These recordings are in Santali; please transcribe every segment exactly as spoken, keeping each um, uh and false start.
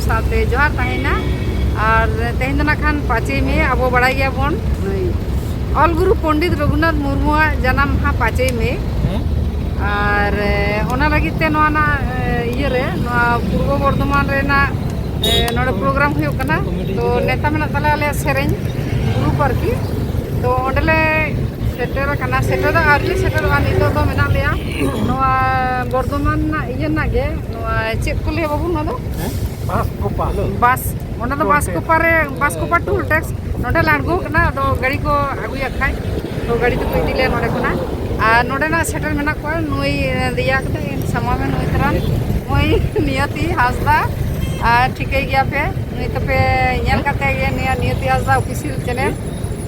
ᱥᱟᱶᱛᱮ ᱡᱚᱦᱟᱨ ᱛᱟᱦᱮᱸᱭᱮᱱᱟ᱾ ᱟᱨ ᱛᱮᱦᱮᱧ ᱫᱚ ᱱᱟᱜ ᱠᱷᱟᱱ ᱯᱟᱸᱪᱮᱭ ᱢᱮ, ᱟᱵᱚ ᱵᱟᱲᱟᱭ ᱜᱮᱭᱟᱵᱚᱱ ᱱᱩᱭ ᱚᱞ ᱜᱩᱨᱩ ᱯᱚᱱᱰᱤᱛ ᱨᱚᱜᱷᱩᱱᱟᱛᱷ ᱢᱩᱨᱢᱩᱣᱟᱜ ᱡᱟᱱᱟᱢ ᱢᱟᱦᱟ ᱯᱟᱸᱪᱮᱭ ᱢᱮ᱾ ᱟᱨ ᱮ, ᱚᱱᱟ ᱞᱟᱹᱜᱤᱫ ᱛᱮ ᱱᱚᱣᱟ ᱱᱟᱜ ᱮ, ᱤᱭᱟᱹᱨᱮ, ᱱᱚᱣᱟ ᱯᱩᱨᱵᱚ ᱵᱚᱨᱫᱷᱚᱢᱟᱱ ᱨᱮᱱᱟᱜ ᱮ, ᱱᱚᱰᱮ ᱯᱨᱳᱜᱨᱟᱢ ᱦᱩᱭᱩᱜ ᱠᱟᱱᱟ᱾ ᱛᱚ ᱱᱮᱣᱛᱟ ᱢᱮᱱᱟᱜ ᱛᱟᱞᱮᱭᱟ ᱟᱞᱮᱭᱟᱜ ᱥᱮᱨᱮᱧ ᱜᱨᱩᱯ ᱟᱨᱠᱤ᱾ ᱛᱚ ᱚᱸᱰᱮᱞᱮ ᱥᱮᱴᱮᱨ ᱟᱠᱟᱱᱟ, ᱥᱮᱴᱮᱨ ᱫᱚ ᱟᱹᱣᱨᱤ ᱞᱮ ᱥᱮᱴᱮᱨᱚᱜᱼᱟ, ᱱᱤᱛᱚᱜ ᱫᱚ ᱢᱮᱱᱟᱜ ᱞᱮᱭᱟ ᱱᱚᱣᱟ ᱵᱚᱨᱫᱷᱚᱢᱟᱱ ᱨᱮᱱᱟᱜ ᱤᱭᱟᱹ ᱨᱮᱱᱟᱜ ᱜᱮ, ᱱᱚᱣᱟ ᱪᱮᱫ ᱠᱚ ᱞᱟᱹᱭᱟ ᱵᱟᱹᱵᱩ ᱱᱚᱣᱟ ᱫᱚ? ᱵᱟᱥ ᱠᱚᱯᱟ᱾ ᱵᱟᱥ, ᱚᱱᱟ ᱫᱚ ᱵᱟᱥ ᱠᱚᱯᱟ ᱨᱮ, ᱵᱟᱥ ᱠᱚᱯᱟ ᱴᱳᱞ ᱴᱮᱠᱥ᱾ ᱱᱚᱸᱰᱮ ᱞᱮ ᱟᱬᱜᱚ ᱠᱟᱱᱟ, ᱟᱫᱚ ᱜᱟᱹᱰᱤ ᱠᱚ ᱟᱹᱜᱩᱭᱟ ᱠᱷᱟᱡ, ᱛᱚ ᱜᱟᱹᱰᱤ ᱛᱮᱠᱚ ᱤᱫᱤ ᱞᱮᱭᱟ ᱱᱚᱸᱰᱮ ᱠᱷᱚᱱᱟᱜ᱾ ᱟᱨ ᱱᱚᱸᱰᱮᱱᱟᱜ ᱥᱮᱴᱮᱨ ᱢᱮᱱᱟᱜ ᱠᱚᱣᱟ, ᱱᱩᱭ ᱫᱮᱭᱟ ᱠᱟᱛᱮ ᱥᱟᱢᱟᱝ ᱨᱮ ᱱᱩᱭ ᱛᱟᱨᱟᱱ, ᱱᱩᱭ ᱱᱤᱭᱚᱛᱤ ᱦᱟᱸᱥᱫᱟ᱾ ᱟᱨ ᱴᱷᱤᱠᱟᱹᱭ ᱜᱮᱭᱟ ᱯᱮ, ᱱᱩᱭ ᱛᱟᱯᱮ ᱧᱮᱞ ᱠᱟᱛᱮ ᱜᱮ ᱱᱤᱭᱟᱹ ᱱᱤᱭᱚᱛᱤ ᱦᱟᱸᱥᱫᱟ ᱚᱯᱷᱤᱥᱤᱭᱟᱞ ᱪᱮᱱᱮᱞ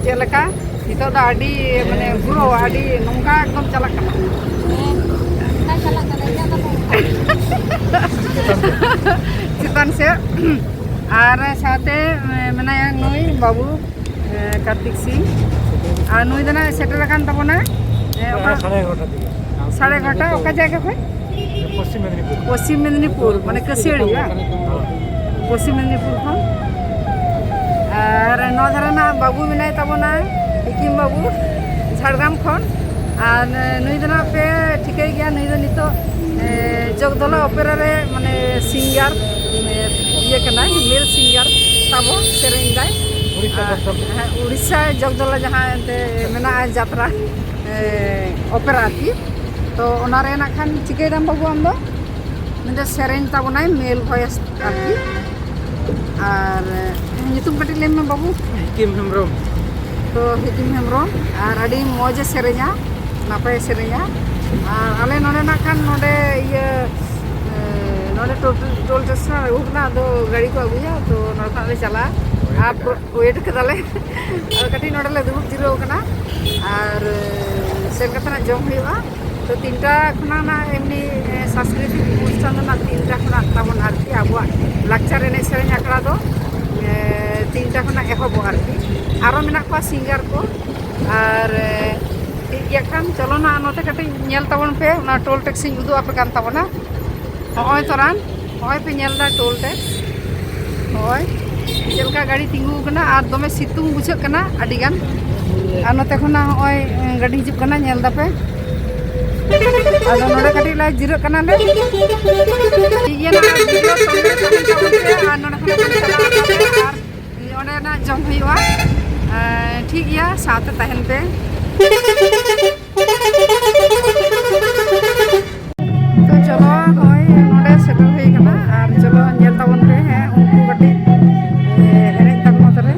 ᱪᱮᱫ ᱞᱮᱠᱟ ᱱᱤᱛᱚᱜ ᱫᱚ ᱟᱹᱰᱤ ᱢᱟᱱᱮ ᱜᱨᱳ, ᱟᱹᱰᱤ ᱱᱚᱝᱠᱟ ᱮᱠᱫᱚᱢ ᱪᱟᱞᱟᱜ ᱠᱟᱱᱟ᱾ ᱦᱮᱸ, ᱚᱱᱠᱟ ᱪᱟᱞᱟᱜ ᱠᱟᱱᱟ, ᱤᱧᱟᱹᱜ ᱫᱚ ᱱᱚᱝᱠᱟ᱾ ᱪᱮᱛᱟᱱ ᱥᱮᱫ᱾ ᱟᱨ ᱥᱟᱶᱛᱮ ᱢᱮᱱᱟᱭᱟ ᱱᱩᱭ ᱵᱟᱹᱵᱩ, ᱮ, ᱠᱟᱨᱛᱤᱠ ᱥᱤᱝ᱾ ᱟᱨ ᱱᱩᱭ ᱫᱚ ᱱᱟᱜ ᱥᱮᱴᱮᱨ ᱟᱠᱟᱱ ᱛᱟᱵᱚᱱᱟᱭ, ᱮ, ᱚᱠᱟ ᱥᱟᱲᱮ ᱮᱜᱟᱨᱚᱴᱟ ᱫᱤᱠᱮ᱾ ᱥᱟᱲᱮ ᱮᱜᱟᱨᱚᱴᱟ, ᱚᱠᱟ ᱡᱟᱭᱜᱟ ᱠᱷᱚᱱ? ᱯᱚᱥᱪᱤᱢ ᱢᱮᱫᱽᱱᱤᱯᱩᱨ᱾ ᱯᱚᱥᱪᱤᱢ ᱢᱮᱫᱽᱱᱤᱯᱩᱨ, ᱢᱟᱱᱮ ᱠᱟᱹᱥᱤᱭᱟᱹᱲᱤ, ᱵᱟᱝ? ᱯᱚᱥᱪᱤᱢ ᱢᱮᱫᱽᱱᱤᱯᱩᱨ ᱠᱷᱚᱱ᱾ ᱟᱨ ᱱᱚᱣᱟ ᱫᱷᱟᱨᱮ ᱱᱟᱜ ᱵᱟᱹᱵᱩ ᱢᱮᱱᱟᱭ ᱛᱟᱵᱚᱱᱟ, ᱦᱤᱠᱤᱢ ᱵᱟᱹᱵᱩ, ᱡᱷᱟᱲᱜᱨᱟᱢ ᱠᱷᱚᱱ᱾ ᱟᱨ ᱱᱩᱭ ᱫᱚ ᱱᱟᱜ ᱯᱮ ᱴᱷᱤᱠᱟᱹᱭ ᱜᱮᱭᱟ, ᱱᱩᱭ ᱫᱚ ᱱᱤᱛᱚᱜ, ᱮ, ᱡᱚᱜᱽᱫᱚᱞᱟ ᱚᱯᱮᱨᱟ ᱨᱮ, ᱢᱟᱱᱮ, ᱥᱤᱝᱜᱟᱨ, ᱢᱟᱱᱮ, ᱤᱭᱟᱹ ᱠᱟᱱᱟᱭ, ᱢᱮᱞ ᱥᱤᱝᱜᱟᱨ ᱛᱟᱵᱚ, ᱥᱮᱨᱮᱧ ᱫᱟᱭ᱾ ᱩᱲᱤᱥᱥᱟ ᱟᱨ, ᱡᱚᱜᱽᱫᱚᱞ᱾ ᱦᱮᱸ, ᱩᱲᱤᱥᱥᱟ ᱡᱚᱜᱽᱫᱚᱞᱟ ᱡᱟᱦᱟᱸ ᱮᱱᱛᱮ ᱢᱮᱱᱟᱜᱼᱟ ᱡᱟᱛᱨᱟ, ᱮ, ᱚᱯᱮᱨᱟ ᱟᱨᱠᱤ᱾ ᱛᱚ ᱚᱱᱟ ᱨᱮ ᱱᱟᱜ ᱠᱷᱟᱱ ᱪᱤᱠᱟᱹᱭ ᱫᱟᱢ ᱵᱟᱹᱵᱩ ᱟᱢ ᱫᱚ? ᱩᱱᱤ ᱫᱚ ᱥᱮᱨᱮᱧ ᱛᱟᱵᱚᱱᱟᱭ, ᱢᱮᱞ ᱵᱷᱚᱭᱮᱥ ᱟᱨᱠᱤ᱾ ᱟᱨ ᱧᱩᱛᱩᱢ ᱠᱟᱹᱴᱤᱡ ᱞᱟᱹᱭ ᱢᱮ ᱵᱟᱹᱵᱩ᱾ ᱦᱤᱠᱤᱢ ᱦᱮᱢᱵᱨᱚᱢ᱾ ᱛᱚ ᱦᱤᱠᱤᱢ ᱦᱮᱢᱵᱨᱚᱢ, ᱟᱨ ᱟᱹᱰᱤ ᱢᱚᱡᱽ ᱮ ᱥᱮᱨᱮᱧᱟ, ᱱᱟᱯᱟᱭ ᱮ ᱥᱮᱨᱮᱧᱟ᱾ ᱟᱨ ᱟᱞᱮ ᱱᱚᱰᱮ ᱱᱟᱜ ᱠᱷᱟᱱ ᱱᱚᱰᱮ ᱤᱭᱟᱹ, ᱮ, ᱱᱚᱰᱮ ᱴᱳᱞ, ᱴᱳᱞ ᱴᱮᱠᱥ ᱠᱷᱚᱱ ᱟᱹᱜᱩ ᱠᱟᱱᱟ, ᱟᱫᱚ ᱜᱟᱹᱰᱤ ᱠᱚ ᱟᱹᱜᱩᱭᱟ, ᱛᱚ ᱱᱚᱰᱮ ᱠᱷᱚᱱᱟᱜ ᱞᱮ ᱪᱟᱞᱟᱜᱼᱟ᱾ ᱟᱨ ᱯᱨᱚ-, ᱣᱮᱴ ᱠᱟᱫᱟᱞᱮ᱾ ᱟᱫᱚ ᱠᱟᱹᱴᱤᱡ ᱱᱚᱰᱮ ᱞᱮ ᱫᱩᱲᱩᱵ ᱡᱤᱨᱟᱹᱣ ᱠᱟᱱᱟ, ᱟᱨ ᱥᱮᱱ ᱠᱟᱛᱮ ᱱᱟᱜ ᱡᱚᱢ ᱦᱩᱭᱩᱜᱼᱟ᱾ ᱛᱚ ᱛᱤᱱᱴᱟ ᱠᱷᱚᱱᱟᱜ ᱱᱟᱜ ᱮᱢᱱᱤ, ᱮ, ᱥᱟᱝᱥᱠᱨᱤᱛᱤᱠ ᱚᱱᱩᱥᱴᱷᱟᱱ ᱫᱚ ᱱᱟᱜ ᱛᱤᱱᱴᱟ ᱠᱷᱚᱱᱟᱜ ᱛᱟᱵᱚᱱ ᱟᱨᱠᱤ, ᱟᱵᱚᱣᱟᱜ ᱞᱟᱠᱪᱟᱨ ᱮᱱᱮᱡ ᱥᱮᱨᱮᱧ ᱟᱠᱷᱲᱟ ᱫᱚ, ᱮ, ᱛᱤᱱᱴᱟ ᱠᱷᱚᱱᱟᱜ ᱮᱦᱚᱵᱚᱜᱼᱟ ᱟᱨᱠᱤ᱾ ᱟᱨᱚ ᱢᱮᱱᱟᱜ ᱠᱚᱣᱟ ᱥᱤᱝᱜᱟᱨ ᱠᱚ᱾ ᱟᱨ, ᱮ, ᱴᱷᱤᱠ ᱜᱮᱭᱟ ᱠᱷᱟᱱ, ᱪᱚᱞᱚ ᱱᱟᱜ ᱱᱚᱛᱮ ᱠᱟᱹᱴᱤᱡ ᱧᱮᱞ ᱛᱟᱵᱚᱱ ᱯᱮ, ᱚᱱᱟ ᱴᱳᱞ ᱴᱮᱠᱥᱤᱧ ᱩᱫᱩᱜ ᱟᱯᱮ ᱠᱟᱱ ᱛᱟᱵᱚᱱᱟ᱾ ᱦᱚᱸᱜᱼᱚᱭ ᱛᱚᱨᱟᱱ, ᱦᱚᱸᱜᱼᱚᱭ ᱯᱮ ᱧᱮᱞ ᱮᱫᱟ ᱴᱳᱞ ᱴᱮᱠᱥ᱾ ᱦᱳᱭ, ᱪᱮᱫ ᱞᱮᱠᱟ ᱜᱟᱹᱰᱤ ᱛᱤᱸᱜᱩ ᱟᱠᱟᱱᱟ ᱟᱨ ᱫᱚᱢᱮ ᱥᱤᱛᱩᱝ ᱵᱩᱡᱷᱟᱹᱜ ᱠᱟᱱᱟ ᱟᱹᱰᱤ ᱜᱟᱱ᱾ ᱟᱨ ᱱᱚᱛᱮ ᱠᱷᱚᱱᱟᱜ ᱦᱚᱸᱜᱼᱚᱭ ᱜᱟᱹᱰᱤ ᱦᱤᱡᱩᱜ ᱠᱟᱱᱟ, ᱧᱮᱞ ᱫᱟᱯᱮ᱾ ᱟᱫᱚ ᱱᱚᱰᱮ ᱠᱟᱹᱴᱤᱡ ᱞᱮ ᱡᱤᱨᱟᱹᱜ ᱠᱟᱱᱟᱞᱮ᱾ ᱴᱷᱤᱠ ᱜᱮᱭᱟ, ᱱᱚᱣᱟ video ᱥᱚᱸᱜᱮ ᱛᱟᱦᱮᱱ ᱛᱟᱵᱚᱱ ᱯᱮ ᱟᱨ ᱱᱚᱰᱮ ᱠᱷᱚᱱᱟᱜ ᱵᱚᱱ ᱪᱟᱞᱟᱜᱼᱟ ᱛᱟᱦᱞᱮ ᱟᱨ ᱚᱸᱰᱮᱱᱟᱜ ᱡᱚᱢ ᱦᱩᱭᱩᱜᱼᱟ᱾ ᱮᱸ, ᱴᱷᱤᱠ ᱜᱮᱭᱟ, ᱥᱟᱶᱛᱮ ᱛᱟᱦᱮᱱ ᱯᱮ᱾ ᱛᱚ ᱪᱚᱞᱚ, ᱦᱳᱭ, ᱱᱚᱰᱮ ᱥᱮᱴᱮᱨ ᱦᱩᱭ ᱠᱟᱱᱟ᱾ ᱟᱨ ᱪᱚᱞᱚ, ᱧᱮᱞ ᱛᱟᱵᱚᱱ ᱯᱮ, ᱦᱮᱸ, ᱩᱱᱠᱩ ᱠᱟᱹᱴᱤᱡ, ᱮ, ᱮᱱᱮᱡ ᱛᱟᱵᱚᱱᱟ ᱛᱟᱦᱞᱮ᱾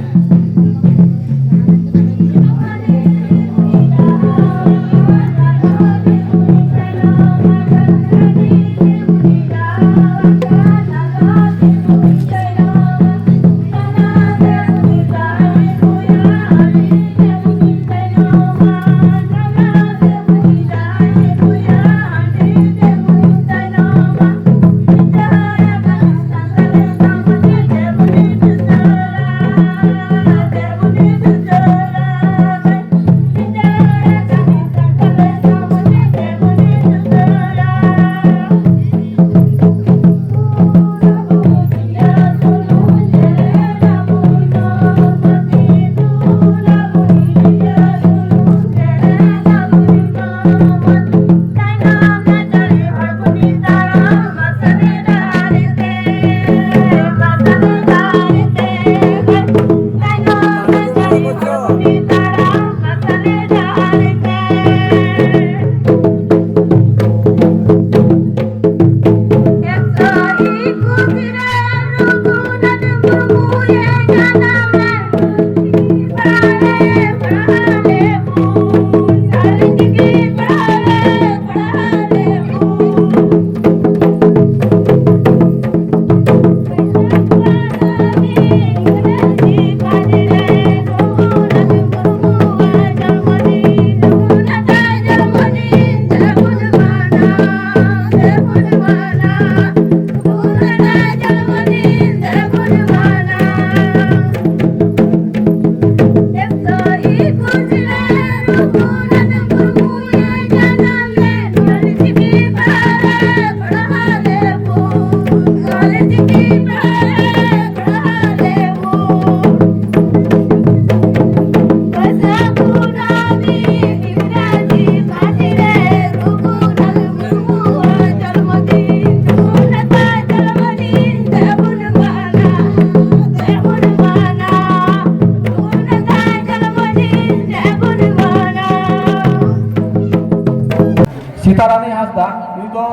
ᱥᱤᱛᱟᱨᱟᱱᱤ ᱦᱟᱸᱥᱫᱟ, ᱱᱩᱭ ᱫᱚ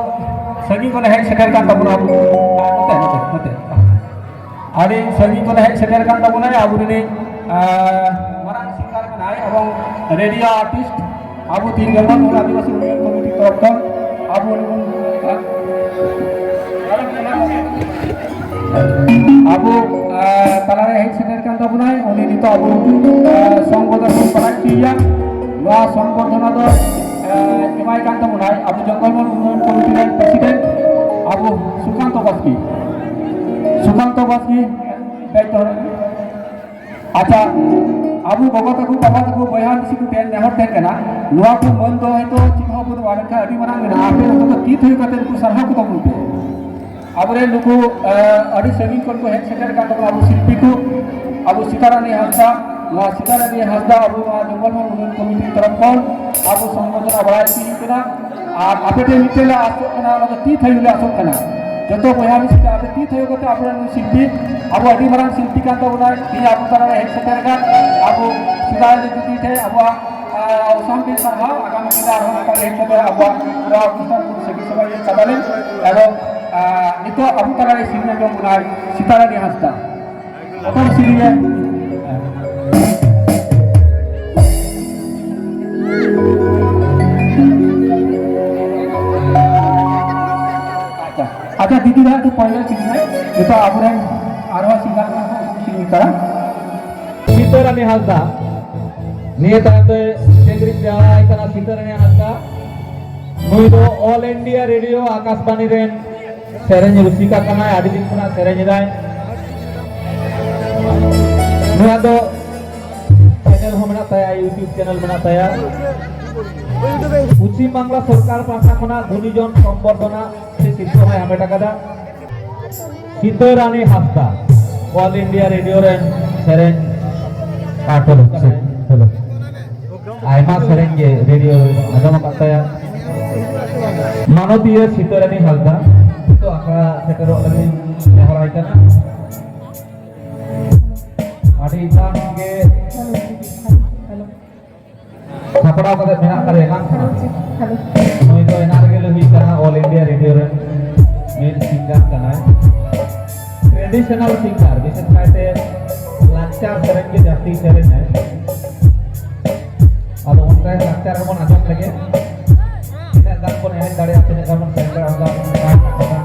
ᱥᱟᱺᱜᱤᱧ ᱠᱷᱚᱱᱮ ᱦᱮᱡ ᱥᱮᱴᱮᱨ ᱠᱟᱱ ᱛᱟᱵᱚᱱᱟ᱾ ᱟᱵᱚ ᱱᱚᱛᱮ, ᱱᱚᱛᱮ, ᱱᱚᱛᱮ᱾ ᱟᱹᱰᱤ ᱥᱟᱺᱜᱤᱧ ᱠᱷᱚᱱᱮ ᱦᱮᱡ ᱥᱮᱴᱮᱨ ᱠᱟᱱ ᱛᱟᱵᱚᱱᱟᱭ, ᱟᱵᱚ ᱨᱤᱱᱤᱡ, ᱟᱸ, ᱢᱟᱨᱟᱝ ᱥᱤᱝᱜᱟᱨ ᱠᱟᱱᱟᱭ ᱮᱵᱚᱝ ᱨᱮᱰᱤᱭᱳ ᱟᱨᱴᱤᱥᱴ᱾ ᱟᱵᱚ ᱛᱤᱱ ᱡᱚᱱ ᱦᱚᱲ ᱟᱹᱫᱤᱵᱟᱹᱥᱤ ᱩᱱᱱᱚᱭᱚᱱ ᱠᱚᱢᱤᱴᱤ ᱛᱚᱨᱚᱯ ᱠᱷᱚᱱ ᱟᱵᱚ ᱱᱩᱠᱩ, ᱟᱵᱚ, ᱟᱸ, ᱛᱟᱞᱟᱨᱮ ᱦᱮᱡ ᱥᱮᱴᱮᱨ ᱠᱟᱱ ᱛᱟᱵᱚᱱᱟᱭ᱾ ᱩᱱᱤ ᱱᱤᱛᱚᱜ ᱟᱵᱚ, ᱟᱸ, ᱥᱚᱝᱵᱚᱨᱫᱷᱚᱱᱟ ᱵᱚᱱ ᱯᱟᱲᱟᱜ ᱦᱚᱪᱚᱭᱮᱭᱟ᱾ ᱱᱚᱣᱟ ᱥᱚᱝᱵᱚᱨᱫᱷᱚᱱᱟ ᱫᱚ, ᱟᱸ, ᱮᱢᱟᱭ ᱠᱟᱱ ᱛᱟᱵᱚᱱᱟᱭ ᱟᱵᱚ ᱡᱚᱝᱜᱚᱞ ᱢᱚᱦᱚᱞ ᱩᱱᱱᱚᱭᱚᱱ ᱠᱚᱢᱤᱴᱤ ᱨᱮᱱ ᱯᱨᱮᱥᱤᱰᱮᱱᱴ ᱟᱵᱚ ᱥᱩᱠᱟᱱᱛᱚ ᱵᱟᱥᱠᱮ᱾ ᱥᱩᱠᱟᱱᱛᱚ ᱵᱟᱥᱠᱮ, ᱵᱮᱡ ᱫᱚᱦᱚ᱾ ᱟᱪᱪᱷᱟ, ᱟᱵᱚ ᱜᱚᱜᱚ ᱛᱟᱠᱚ, ᱵᱟᱵᱟ ᱛᱟᱠᱚ, ᱵᱚᱭᱦᱟ ᱢᱤᱥᱤ ᱠᱚ ᱴᱷᱮᱱ ᱱᱮᱦᱚᱨ ᱛᱟᱦᱮᱸ ᱠᱟᱱᱟ, ᱱᱚᱣᱟ ᱠᱚ ᱢᱟᱹᱱ ᱫᱚ ᱦᱚᱭᱛᱳ ᱪᱮᱫ ᱦᱚᱸ ᱵᱟᱹᱱᱩᱜᱼᱟ, ᱢᱮᱱᱠᱷᱟᱱ ᱟᱹᱰᱤ ᱢᱟᱨᱟᱝ ᱢᱮᱱᱟᱜᱼᱟ᱾ ᱟᱯᱮ ᱱᱩᱠᱩ ᱫᱚ ᱛᱤ ᱛᱷᱟᱭᱚ ᱠᱟᱛᱮ ᱱᱩᱠᱩ ᱥᱟᱨᱦᱟᱣ ᱠᱚ ᱛᱟᱵᱚᱱ ᱯᱮ᱾ ᱟᱵᱚᱨᱮᱱ ᱱᱩᱠᱩ, ᱟᱹᱰᱤ ᱥᱟᱺᱜᱤᱧ ᱠᱷᱚᱱ ᱠᱚ ᱦᱮᱡ ᱥᱮᱴᱮᱨ ᱠᱟᱱ ᱛᱟᱵᱚᱱᱟ, ᱟᱵᱚ ᱥᱤᱞᱯᱤ ᱠᱚ, ᱟᱵᱚ ᱥᱤᱛᱟᱨᱟᱱᱤ ᱦᱟᱸᱥᱫᱟ, ᱱᱚᱣᱟ ᱥᱤᱛᱟᱨᱟᱱᱤ ᱦᱟᱸᱥᱫᱟ ᱟᱵᱚ ᱱᱚᱣᱟ ᱡᱚᱝᱜᱚᱞ ᱢᱚᱦᱚᱞ ᱩᱱᱱᱚᱭᱚᱱ ᱠᱚᱢᱤᱴᱤ ᱛᱚᱨᱚᱯ ᱠᱷᱚᱱ ᱟᱵᱚ ᱥᱚᱝᱵᱚᱨᱫᱷᱚᱱᱟ ᱵᱟᱲᱟᱭ ᱦᱚᱪᱚᱭ ᱦᱩᱭᱩᱜ ᱠᱟᱱᱟ᱾ ᱟᱨ ᱟᱯᱮ ᱴᱷᱮᱱ ᱢᱤᱫᱴᱮᱱ ᱞᱮ ᱟᱥᱚᱜ ᱠᱟᱱᱟ, ᱚᱱᱟ ᱫᱚ ᱛᱤ ᱛᱷᱟᱭᱚ ᱞᱮ ᱟᱥᱚᱜ ᱠᱟᱱᱟ᱾ ᱡᱚᱛᱚ ᱵᱚᱭᱦᱟ ᱢᱤᱥᱤ ᱛᱮ ᱟᱯᱮ ᱛᱤ ᱛᱷᱟᱭᱚ ᱠᱟᱛᱮ ᱟᱵᱚᱨᱮᱱ ᱱᱩᱭ ᱥᱤᱞᱯᱤ, ᱟᱵᱚ ᱟᱹᱰᱤ ᱢᱟᱨᱟᱝ ᱥᱤᱞᱯᱤ ᱠᱟᱱ ᱛᱟᱵᱚᱱᱟᱭ, ᱛᱮᱦᱮᱧ ᱟᱵᱚ ᱛᱟᱞᱟᱨᱮ ᱦᱮᱡ ᱥᱮᱴᱮᱨ ᱟᱠᱟᱱ ᱟᱵᱚ ᱥᱤᱛᱟᱨᱟᱱᱤ ᱫᱤᱫᱤ ᱴᱷᱮᱱ ᱟᱵᱚᱣᱟᱜ, ᱟᱸ, ᱥᱟᱱᱛᱤ ᱥᱟᱨᱦᱟᱣ᱾ ᱟᱜᱟᱢᱤ ᱫᱤᱱ ᱨᱮ ᱟᱨᱦᱚᱸ ᱱᱚᱝᱠᱟ ᱜᱮ ᱦᱮᱡ ᱠᱟᱛᱮ ᱟᱵᱚᱣᱟᱜ ᱱᱚᱣᱟ ᱚᱱᱩᱥᱴᱷᱟᱱ ᱠᱚ ᱥᱟᱹᱠᱷᱤ ᱥᱚᱵᱷᱟ ᱤᱭᱟᱹ ᱪᱟᱵᱟ ᱞᱮᱱ ᱮᱵᱚᱝ, ᱟᱸ, ᱱᱤᱛᱚᱜ ᱟᱵᱚ ᱛᱟᱞᱟᱨᱮ ᱥᱮᱨᱮᱧ ᱟᱸᱡᱚᱢ ᱵᱚᱱᱟᱭ ᱥᱤᱛᱟᱨᱟᱱᱤ ᱦᱟᱸᱥᱫᱟ᱾ ᱚᱠᱚᱭ ᱥᱮᱨᱮᱧᱟ? ᱟᱪᱪᱷᱟ, ᱟᱪᱪᱷᱟ, ᱫᱤᱫᱤ ᱫᱚ ᱦᱟᱸᱜ ᱯᱚᱭᱞᱟ ᱥᱮᱨᱮᱧᱟᱭ᱾ ᱱᱤᱛᱚᱜ ᱟᱵᱚᱨᱮᱱ ᱟᱨᱦᱚᱸ ᱥᱤᱝᱜᱟᱨ ᱠᱚ ᱥᱮᱨᱮᱧ ᱠᱟᱱᱟ᱾ ᱥᱤᱛᱟᱹᱨᱟᱱᱤ ᱦᱟᱸᱥᱫᱟ, ᱱᱤᱭᱟᱹ ᱛᱟᱭᱚᱢ ᱛᱮ ᱥᱮᱸᱫᱽᱨᱤᱧ ᱡᱟᱶᱟᱭ ᱠᱟᱱᱟ ᱥᱤᱛᱟᱹᱨᱟᱱᱤ ᱦᱟᱸᱥᱫᱟ᱾ ᱱᱩᱭ ᱫᱚ ᱚᱞ ᱤᱱᱰᱤᱭᱟ ᱨᱮᱰᱤᱭᱳ ᱟᱠᱟᱥᱵᱟᱱᱤ ᱨᱮᱱ ᱥᱮᱨᱮᱧ ᱨᱩᱥᱤᱠᱟ ᱠᱟᱱᱟᱭ, ᱟᱹᱰᱤ ᱫᱤᱱ ᱠᱷᱚᱱᱟᱜ ᱥᱮᱨᱮᱧ ᱮᱫᱟᱭ᱾ ᱱᱚᱣᱟ ᱫᱚ ᱪᱮᱱᱮᱞ ᱦᱚᱸ ᱢᱮᱱᱟᱜ ᱛᱟᱭᱟ, YouTube ᱪᱮᱱᱮᱞ ᱢᱮᱱᱟᱜ ᱛᱟᱭᱟ᱾ ᱯᱚᱪᱷᱤᱢ ᱵᱟᱝᱞᱟ ᱥᱚᱨᱠᱟᱨ ᱯᱟᱦᱴᱟ ᱠᱷᱚᱱᱟᱜ ᱜᱩᱱᱤᱡᱚᱱ ᱥᱚᱢᱵᱚᱨᱫᱷᱚᱱᱟ ᱥᱮ ᱥᱤᱨᱯᱟᱹ ᱦᱚᱸᱭ ᱦᱟᱢᱮᱴ ᱟᱠᱟᱫᱟ᱾ ᱥᱤᱛᱟᱹ ᱨᱟᱱᱤ ᱦᱟᱸᱥᱫᱟ, ᱚᱞ ᱤᱱᱰᱤᱭᱟ ᱨᱮᱰᱤᱭᱳ ᱨᱮᱱ ᱥᱮᱨᱮᱧ ᱯᱟᱴᱷᱚᱠ ᱥᱮ ᱦᱮᱞᱳ᱾ ᱟᱭᱢᱟ ᱥᱮᱨᱮᱧ ᱜᱮ ᱨᱮᱰᱤᱭᱳ ᱨᱮ ᱟᱸᱡᱚᱢ ᱟᱠᱟᱫ ᱛᱟᱭᱟ᱾ ᱢᱟᱱᱚᱛᱤᱭᱟᱹ ᱥᱤᱛᱟᱹ ᱨᱟᱱᱤ ᱦᱟᱸᱥᱫᱟ ᱱᱤᱛᱚᱜ ᱟᱠᱷᱲᱟ ᱥᱮᱴᱮᱨᱚᱜ ᱞᱟᱹᱜᱤᱫ ᱱᱮᱦᱚᱨᱟᱭ ᱠᱟᱱᱟ᱾ ᱟᱹᱰᱤ ᱮᱛᱟᱝ ᱜᱮ ᱥᱟᱯᱲᱟᱣ ᱠᱟᱛᱮ ᱢᱮᱱᱟᱜ ᱟᱠᱟᱫ ᱮᱱᱟᱝ ᱠᱷᱚᱱᱟᱜ᱾ ᱱᱩᱭ ᱫᱚ Traditional singer, ᱵᱤᱥᱮᱥ ᱠᱟᱭᱛᱮ ᱞᱟᱠᱪᱟᱨ ᱥᱮᱨᱮᱧ ᱜᱮ ᱡᱟᱹᱥᱛᱤ ᱥᱮᱨᱮᱧᱟᱭ᱾ ᱟᱫᱚ ᱚᱱᱠᱟ ᱞᱟᱠᱪᱟᱨ ᱦᱚᱸᱵᱚᱱ ᱟᱸᱡᱚᱢ ᱞᱮᱜᱮ, ᱛᱤᱱᱟᱹᱜ ᱜᱟᱱ ᱵᱚᱱ ᱮᱱᱮᱡ ᱫᱟᱲᱮᱭᱟᱜᱼᱟ, ᱛᱤᱱᱟᱹᱜ ᱜᱟᱱ ᱵᱚᱱ ᱥᱮᱨᱮᱧ ᱫᱟᱲᱮᱭᱟᱜᱼᱟ, ᱚᱱᱠᱟ ᱚᱱᱠᱟ ᱠᱟᱛᱷᱟ᱾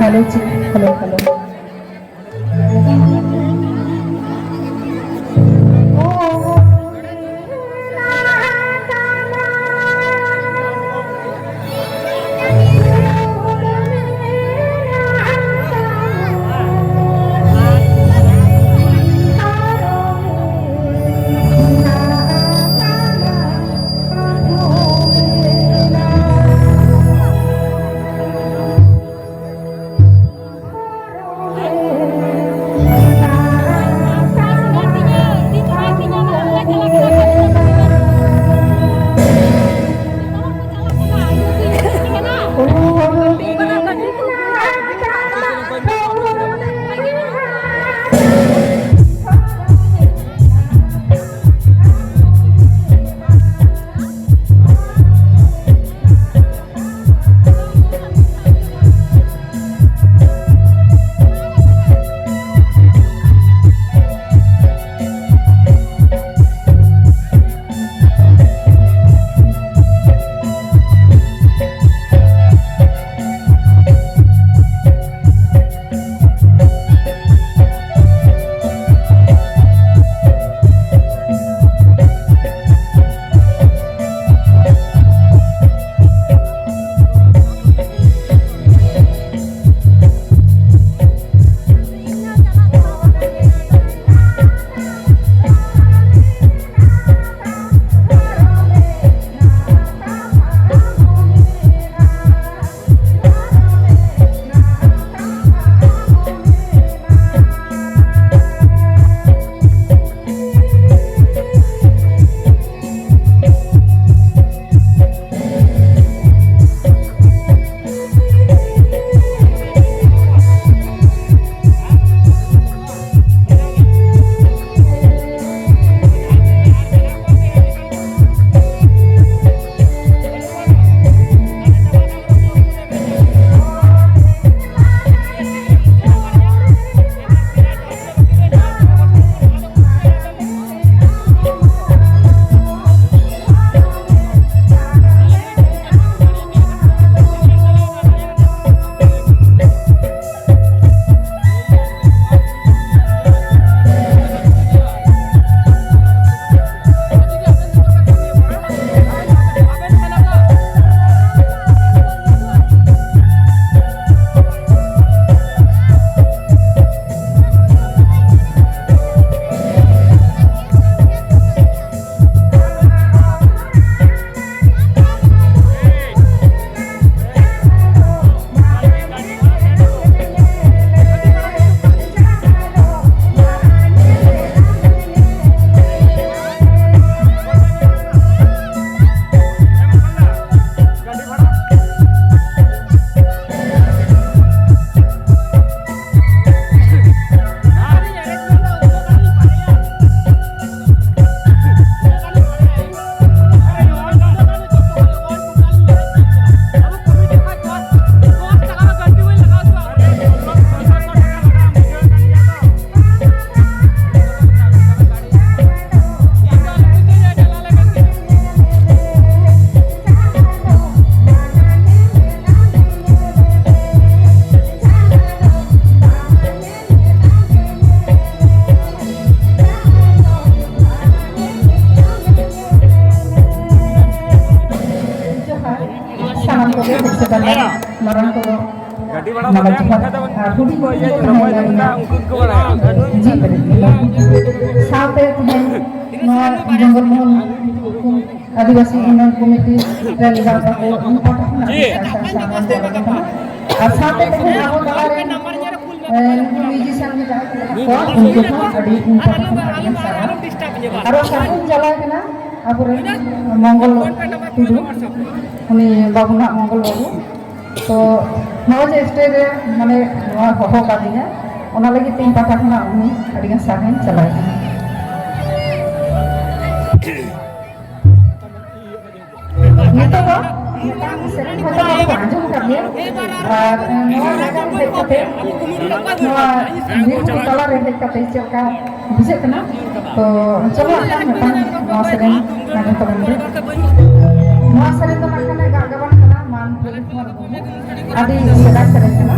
Hello, hello, hello. ᱦᱮᱡ ᱥᱮᱴᱮᱨ ᱞᱮᱱ ᱢᱟᱨᱟᱝ ᱠᱚᱫᱚ ᱢᱟᱞᱟ ᱡᱚᱦᱟᱨ ᱟᱨ ᱦᱩᱰᱤᱧ ᱦᱩᱰᱤᱧ ᱠᱚ ᱛᱟᱦᱮᱸ ᱞᱮᱱ ᱡᱤᱣᱤ ᱵᱟᱹᱲᱤᱡ ᱞᱮᱠᱟ᱾ ᱥᱟᱶᱛᱮ ᱛᱮᱦᱮᱧ ᱱᱚᱣᱟ ᱡᱚᱝᱜᱚᱞ ᱢᱚᱦᱚᱞ ᱟᱹᱫᱤᱵᱟᱹᱥᱤ ᱩᱱᱱᱚᱭᱚᱱ ᱠᱚᱢᱤᱴᱤ ᱨᱮᱱ ᱜᱟᱶᱛᱟ ᱠᱚ ᱩᱱᱠᱩ ᱯᱟᱦᱴᱟ ᱠᱷᱚᱱᱟᱜ ᱟᱹᱰᱤ ᱥᱟᱨᱦᱟᱣ ᱥᱟᱨᱦᱟᱣ ᱪᱟᱞ ᱟᱠᱟᱱᱟ᱾ ᱟᱨ ᱥᱟᱶᱛᱮ ᱛᱮᱦᱮᱧ ᱟᱵᱚ ᱛᱟᱞᱟᱨᱮ, ᱮ, ᱱᱩᱠᱩ musician ᱠᱚ ᱡᱟᱦᱟᱸᱭ ᱠᱚ ᱢᱮᱱᱟᱜ ᱠᱚᱣᱟ, ᱩᱱᱠᱩ ᱦᱚᱸ ᱟᱹᱰᱤ ᱩᱱᱠᱩ ᱯᱟᱦᱴᱟ ᱠᱷᱚᱱᱟᱜ ᱟᱹᱰᱤ ᱥᱟᱨᱦᱟᱣ᱾ ᱟᱨᱚ ᱥᱟᱹᱜᱩᱱ ᱪᱟᱞᱟᱣ ᱠᱟᱱᱟ ᱟᱵᱚᱨᱮᱱ ᱢᱚᱝᱜᱚᱞ ᱴᱩᱰᱩ, ᱩᱱᱤ ᱵᱟᱹᱵᱩ ᱱᱟᱜ ᱢᱚᱝᱜᱚᱞ ᱵᱟᱹᱵᱩ᱾ ᱛᱚ ᱱᱚᱜᱼᱚᱭ ᱡᱮ stage ᱨᱮ ᱢᱟᱱᱮ ᱱᱚᱣᱟ ᱦᱚᱦᱚ ᱠᱟᱫᱤᱧᱟ, ᱚᱱᱟ ᱞᱟᱹᱜᱤᱫ ᱛᱮ ᱤᱧ ᱯᱟᱦᱴᱟ ᱠᱷᱚᱱᱟᱜ ᱩᱱᱤ ᱟᱹᱰᱤᱜᱟᱱ ᱥᱟᱨᱦᱟᱣᱤᱧ ᱪᱟᱞᱟᱭ ᱠᱟᱱᱟ᱾ ᱱᱤᱛᱚᱜ ᱫᱚ ᱢᱤᱫᱴᱟᱝ ᱥᱮᱨᱮᱧ ᱦᱚᱭᱛᱳ ᱵᱟᱯᱮ ᱟᱸᱡᱚᱢ ᱟᱠᱟᱫ ᱜᱮᱭᱟ, ᱟᱨ ᱱᱚᱣᱟ ᱡᱟᱭᱜᱟ ᱨᱮ ᱦᱮᱡ ᱠᱟᱛᱮ ᱱᱚᱣᱟ ᱵᱤᱨ ᱵᱩᱨᱩ ᱛᱟᱞᱟ ᱨᱮ ᱦᱮᱡ ᱠᱟᱛᱮ ᱪᱮᱫ ᱞᱮᱠᱟ ᱵᱩᱡᱷᱟᱹᱜ ᱠᱟᱱᱟ? ᱛᱚ ᱪᱚᱞᱚ ᱟᱠᱷᱟᱱ ᱢᱤᱫᱴᱟᱝ ᱱᱚᱣᱟ ᱥᱮᱨᱮᱧ ᱟᱸᱡᱚᱢ ᱛᱟᱵᱚᱱ ᱯᱮ᱾ ᱱᱚᱣᱟ ᱥᱮᱨᱮᱧ ᱫᱚ ᱱᱟᱜ ᱠᱷᱟᱱ ᱜᱟᱜ ᱜᱟᱵᱟᱱ ᱠᱟᱱᱟ ᱢᱟᱱ ᱯᱨᱚᱫᱤᱯ ᱠᱩᱢᱟᱨ ᱢᱩᱨᱢᱩ᱾ ᱟᱹᱰᱤ ᱥᱮᱫᱟᱭ ᱥᱮᱨᱮᱧ ᱠᱟᱱᱟ᱾